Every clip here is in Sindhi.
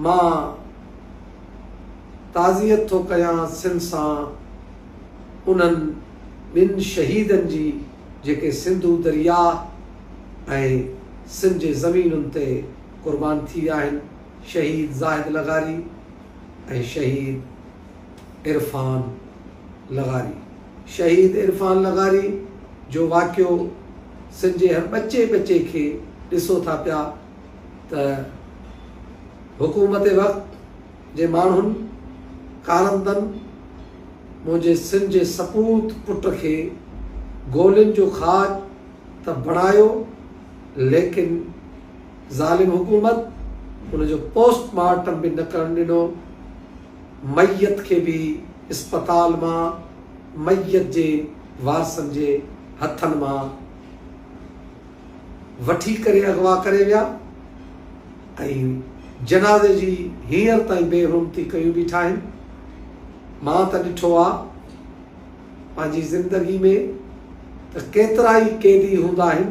مان تعزيت ٿو ڪيان سنڌ سان انهن ٻن شهيدن جي جيڪي سنڌو درياء ۽ سنڌ جي زمينن تي قربان ٿي ويا آهن، شهيد زاهد لغاري ۽ شهيد عرفان لغاري. شهيد عرفان لغاري جو واقعو سنڌ جي هر ٻچي ٻچي کي ڏسو ٿا پيا ته حڪومت وقت جي ماڻهن ڪارندن منهنجي سنڌ جي سپوت پٽ کي گولين جو کاڄ ته بڻايو ليڪن ظالم حڪومت ان جو پوسٽ مارٽم به نه ڪرڻ ڏنو، ميت کي به اسپتال مان ميت جي وارثن جي هٿن مان وٺي ڪري اغوا ڪري ويا ۽ جنازي جي هينئر تائين بي حرمتي ڪيون بيٺا آهن. مان ته ڏٺو آ پنهنجي زندگي ۾ ته ڪيترائي قيدي هوندا آهن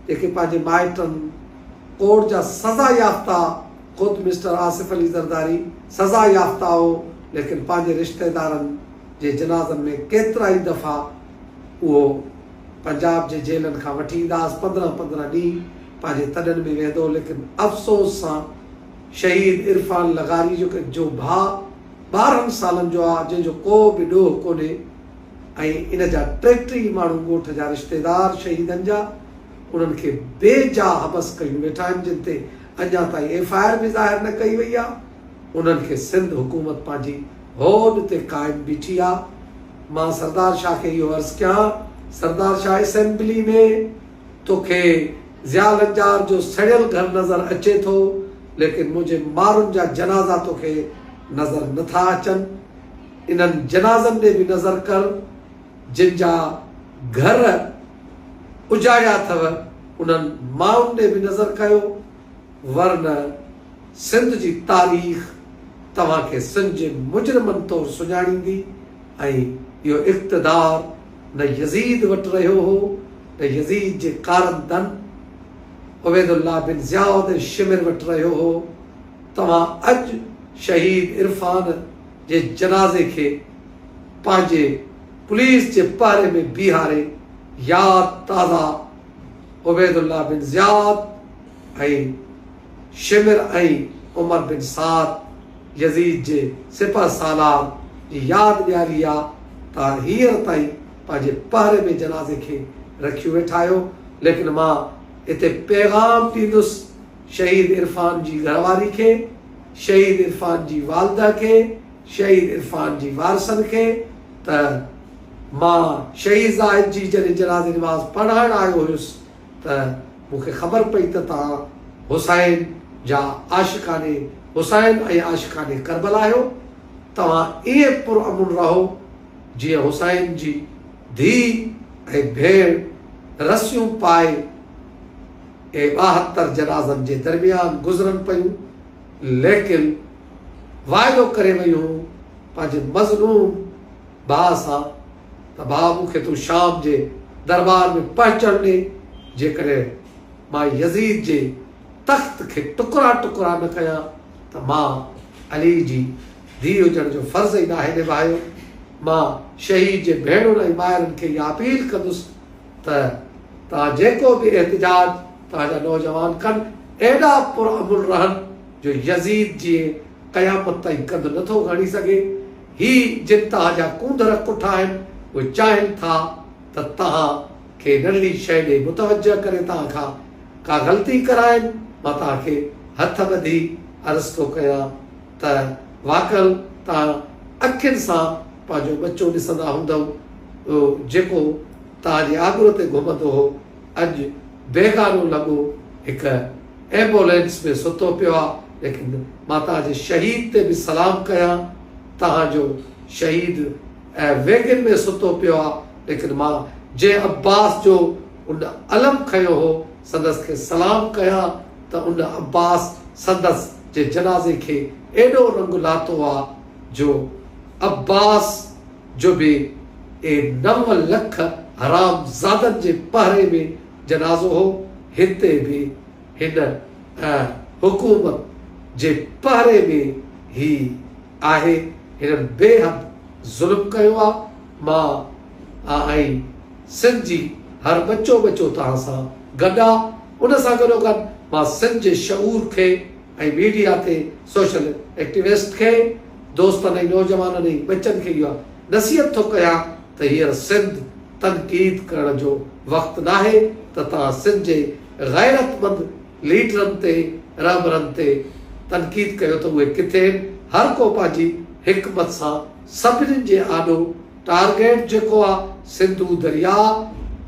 جيڪي پنهنجي مائٽن ڪورٽ جا سزا يافته خود مسٽر آصف علي زرداري سزا يافته هو ليڪن پنهنجي رشتيدارن جي جنازن ۾ ڪيترائي دفعا اهو پنجاب جي جيلن کان وٺي ايندا هئس 15 15 ڏينهن پنهنجي تڏن ۾ ويهندو هو ليڪن افسوس سان شهيد عرفان لغاري جو جو ڀاء 12 سالن جو آ جنهن جو ڪو به ڏوهه ڪونهي ۽ ان جا 33 ماڻهو ڳوٺ جا رشتيدار شهيدن جا انهن کي بي جا حبس ڪيون ويٺا آهن جن تي اڃا تائين ايف I R به ظاهر نه ڪئي وئي آ انهن کي سنڌ حڪومت پنهنجي هوڏ تي قائم بيٺي آ مان سردار شاهه کي اهو عرض ڪيان سردار شاهه اسيمبلي ۾ توکي ضياء لنجار جو سڙيل گهر نظر اچي ٿو ليڪن منهنجي مارن جا جنازا توکي نظر نٿا اچن انهن جنازن ڏي به نظر ڪر جن جا گهر اجاڙيا اٿو انهن مائن ڏي به نظر ڪيو ورنه سنڌ جي تاريخ توهان کي سنڌ جي مجرمن طور سڃاڻيندي ۽ اهو اقتدار نه يزيد وٽ رهيو هو نه يزيد جي ڪارندن عبيدالله بن زياد ۽ شمر وٽ رهيو هو. توهان اڄ شهيد عرفان جي جنازي کي پنهنجي پوليس جي پهري ۾ بيهاري ياد تازه عبيدالله بن زياد ۽ شمر ۽ عمر بن سعد يزيد جي سپه سالار جي ياد ڏياري آ ته هينئر تائين پنهنجي پهري ۾ جنازي کي رکيون ويٺا آهيو ليڪن مان هتي پيغام ڏيندس شهيد عرفان جي گهر واري کي، شهيد عرفان جي والده کي، شهيد عرفان جي وارثن کي ته مان شهيد زاهد جي جڏهن جنازي نماز پڙهائڻ آيو هيس ته مون کي خبر پئي ته توهان حسين جا عاشقان حسين ۽ عاشقان ڪربل آهيو، توهان ائين پرامن رهو جيئن حسين جي ڌيء ۽ ڀيڻ رسيون پائي اهي 72 جنازن جي درميان گذرن پيون، ليڪن واعدو ڪري ويون هون پنهنجي مظلوم ڀاء سان ته ڀاء مون کي تون شام جي دربار ۾ پهچڻ ڏي، جيڪڏهن مان يزيد جي تخت کي ٽڪرا ٽڪرا نه ڪيان ته مان علي جي ڌيء هجڻ جو فرض ئي ناهي نڀايو. مان شهيد جي ڀيڻن ۽ مائرن کي اها اپيل ڪندس ته توهان جيڪو به احتجاج توهان جا نوجوان ڪن ايڏا پرامن رهن جو يزيد جي قيامت تائين ڪنڌ نٿو کڻي سگهي. هي جن توهان جا ڪونڌر ڪٺا آهن اهي چاهين ٿا ته توهان کي ننڍڙي شيء ڏي متوجه ڪري توهان کان ڪا غلطي ڪرائين. مان توهان کي هٿ ٻڌي عرض ٿو ڪيان ته واڪل توهان اکين سان پنهنجو ٻچو ڏسندا هوندؤ اهو جيڪو توهان جي آڳر تي گهمندو هو اڄ بيگانو لڳو هڪ ايمبولينس ۾ ستو پيو آ ليڪن مان توهان جي شهيد تي به سلام ڪيان توهان جو شهيد ويگن ۾ ستو پيو آ ليڪن مان جنهن عباس جو ان علم کنيو هو سندس کي سلام ڪيان ته ان عباس سندس جي جنازي کي ايڏو رنگ لاتو آ جو عباس جو به اي 9 لک حرام زادن جي پهري ۾ جنازو هو، هتي به هن حڪومت جي پهري ۾ هي آهي هنن بيحد ظلم ڪيو آ مان ۽ سنڌ جي هر ٻچو ٻچو توهان سان گڏ آ ان سان گڏو گڏ مان سنڌ جي شعور کي ۽ ميڊيا تي سوشل ايڪٽيوسٽ کي دوستن ۽ نوجوانن ۽ ٻچن کي اها نصيحت ٿو ڪيان ته هينئر سنڌ تنقيد ڪرڻ جو وقت ناهي ته توهان سنڌ جي غيرتمند ليڊرن تي رهبرن تي تنقيد ڪيو ته اهي ڪٿي آهن، هر ڪو پنهنجي حڪمت سان سڀني جي آڏو ٽارگيٽ جيڪو آ سنڌو درياء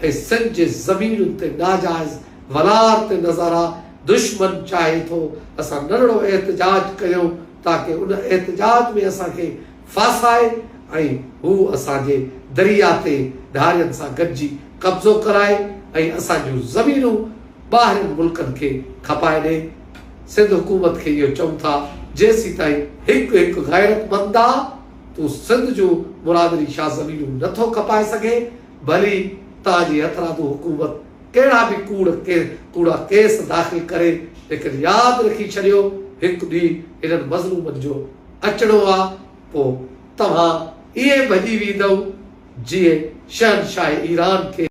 ۽ سنڌ جي زمينن تي ناجائز ولار تي نظر آ، دشمن چاهي ٿو اسان ننڍڙو احتجاج ڪيون تاڪه ان احتجاج ۾ اسان کي ڦاسائي ۽ هو اسان جي درياء تي ڌارين سان گڏجي قبضو ڪرائي ۽ اسان جون زمينون ٻاهرين ملڪن کي کپائي ڏئي. سنڌ حڪومت کي اهو چئون ٿا جيسيتائين هڪ هڪ غيرتمند آ تون سنڌ جون مراد علي شاهه زمينون نه ٿو کپائي سگهين ڀلي تان جي هٿرادو حڪومت ڪهڙا به ڪوڙ ڪوڙا ڪيس داخل ڪري ليڪن ياد رکي ڇڏيو هڪ ڏينهن هنن مظلومن جو اچڻو آ پو توهان ائين ڀڄي ويندؤ جيئن شهنشاهه ايران کي.